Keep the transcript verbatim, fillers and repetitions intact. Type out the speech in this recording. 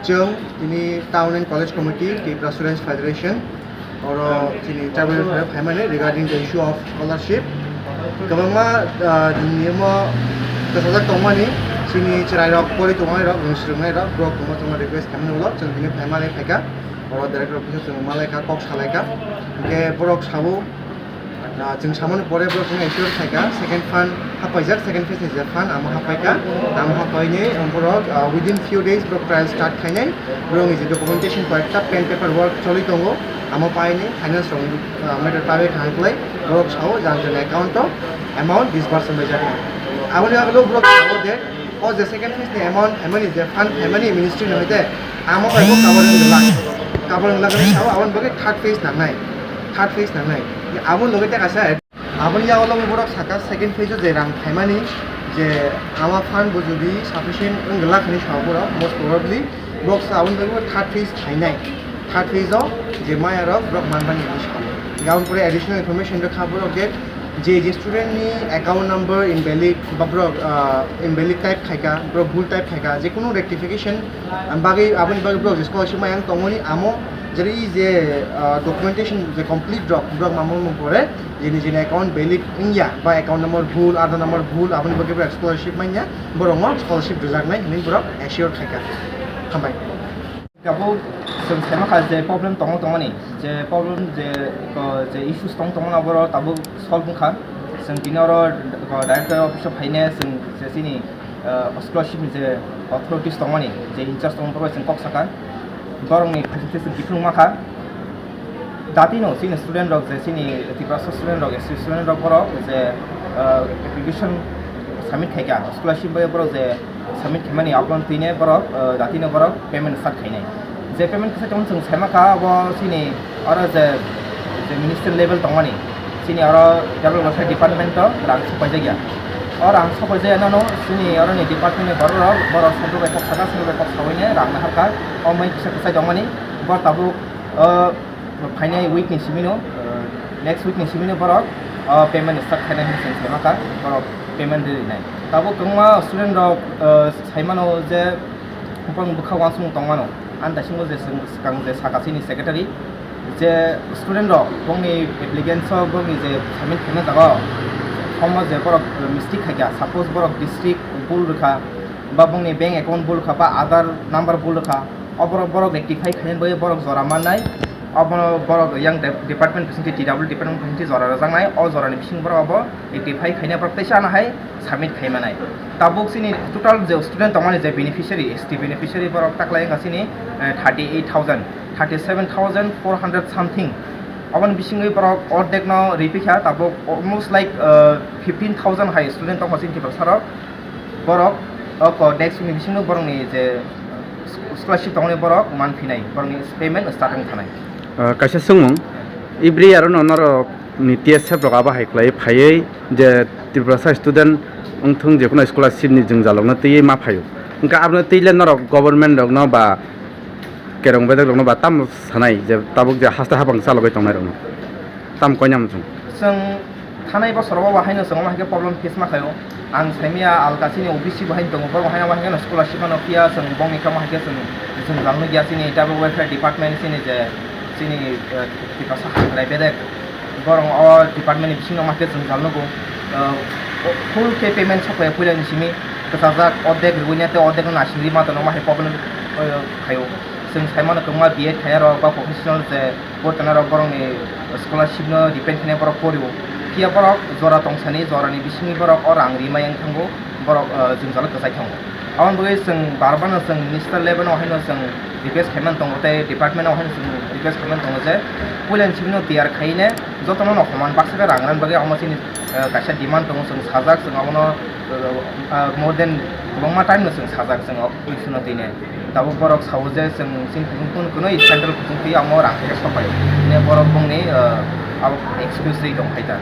Chwng tini Town and College Committee, Tripura Students Federation, oro chini tribal welfare phaimani regarding the issue of scholarship. Kwbangma, ah, nini omo kwchajak tongmani, chini chwrairok, pori tongnairok, rwng swrwngnairok, borok tongma tongma request khaimani ulo chwng tini phaimani phaikha. Oro director office o chwng malaikha, kok salaikha. Hwnkhe borok sabo, ah, chwng samani pore borok chwng assure khaikha, second fund hapaijak, second phase ni je fund amo hapaikha, amo hapaini borok, ah, within few days borok trial start khainai, borokni je documentation koyekta pen paper work choli tongo, amo paini finance rok, ah, matter pabai kha hwnkhwlai borok sao jan jan account o amount disbursement bai jaknai. Aboni yagulo borok sao je o je second phase ni amount phaimani, je fund phaimani ministry ni hoite, amo bai bo cover wng glak, cover wng glak hwnwi sao, aboni bagwi third phase nangnai, third phase nangnai. Aboni loge tei kaisa, aboni yagulo borok saka second phase o je rang phaimani, je ama fund bo jodi sufficient wng glak hwnwi sao borok, most probably borok sa aboni bagwi third phase phainai, third phase o je maya rok borok manmani hwnwi sao. Aboni pore additional information rwkha borok je je, je student ni account number invalid ba borok, ah, invalid type khaika, borok bhul type khaika, je kunu rectification, ah, bagwi, aboni bagwi borok je scholarship maya wng tongmani amo, jeri je, ah, documentation je complete rok borok mamo mung pore, jeni jeni account valid wngya ba account number bhul, Aadhaar number bhul, aboni bagwi borok scholarship manya, borok no scholarship rwjaknai hinwi borok assure khaika. Hambai. Tabuk chwng saima kha je problem tongo tongmani, je problem je, ko, je issues tong tongmani abo tabuk solve wngkha. Chwng tini oro, ko, director office o phaine chwng je chini, ah, scholarship ni je authorities tongmani, je in charge tongmani, chwng kok saka. Borokni khaisingsa chwng kiphilung ma kha. Datino chini student rok je chini Tiprasa student rok, S T student rok borok je, ah, application submit khaikha, scholarship bai borok je submit khaimani abono tine borok, ah, datino borok payment start khainai. Je payment kisa tong chwng saima kha abo chini oro je, je ministry level tongmani, chini oro tribal welfare department o rang sokpaijakya. O rang sokpaijakya nono chini oroni department ni borok rok, borok central bai kok saka, central bai kok sabaine rang naharkha. O mai kisa kisa tongmani, bo tabuk, ah, phainai week ni simi no, uh, next week ni simi no borok, uh, payment start khainai hinwi chwng saima kha, borok payment rinai. Tabuk kwbangma student rok, uh, saimano je bwkhak uansukmung tongmano, ani daisingo je chwng swkang je saka chini secretary, je student rok bongni applicants o bongni je submit khaina jaga o, form o je borok mistake khaikha, suppose borok district bul rwkha, ba bongni bank account bul rwkha, ba Aadhaar number bul rwkha, o borok, borok rectify khainani bagwi borok jora mannai. Obono borok yang de-, department bisingtwi, T W department bisingtwi jora rwjaknai, o jorani bising borok obo rectify khaina borok teisa ano hai submit khai manai. Tabuk chini total je student tongmani je beneficiary, S T beneficiary borok taklai wngkha chini, eh, thirty eight thousand, thirty seven thousand four hundred something. Oboni bisingwi borok ordek no ripikha, tabuk almost like, eh, fifteen thousand hai student tongkha chini Tiprasa rok. Borok o ko next week ni bisingo borokni je scholarship tongmani borok manphinai, borokni payment start wng thanai. Ah, kaisa swngmung, ibri aro no norok ni T S F rok abo hai khlai phaiwi je Tiprasa student wngthung, je kuno scholarship ni jwngjalrok no twiwi ma phaio, hwnkhe abono twi le norok government rok no ba kerong bedek rok no ba tamo sanai je tabuk je haste hapang chalogwi tongnai rok no tamo koinam chwng? Chwng thanai bosorogo bo haino chwng omo hai khe problem face ma khaio. Ang saimaya alka chini O B C bo haino tongo, borok haino omo hai kheno scholarship mano phiya chwng bongni khe omo hai khe chwng, chwng jwngjal nukya chini tribal welfare department chini je chini, eh, Tiprasa hamkrai bedek. Borok o department ni bisingo omo hai khe jwngjal nugo. Eh, full khe payment sok phaiya puila ni simi kwchajak, ordek rwui ya tei ordek no naisingwi ma tono omo hai problem, eh, khaio. Chwng sai mano kwbangma B Ed khaiya rok ba professional je bo tana rok borokni scholarship no depend khainai borok porio. Phiya borok jora tongsani, jorani bisingni borok o rang rimai wng thango, borok, ah, jwngjalo kwchai thango. Aboni bagwi chwng bar bar no chwng minister level no haino chwng request khaimani tongo tei department no haino chwng request khaimani tongo je puilani simi no tiyar khaine jotono no homan baksa khe rang rani bagwi omo chini, ah, kaisa demand tongo, chwng sajak, chwng abono, ah, ah, more than kwbangma time no chwng sajak, chwng o issue no tine. Tabuk borok sao je chwng chini kuchung kuno kuno central kuchung twi amo rang khe sopai. Ne borok bongni, ah, abo excuse ri tong khai ta.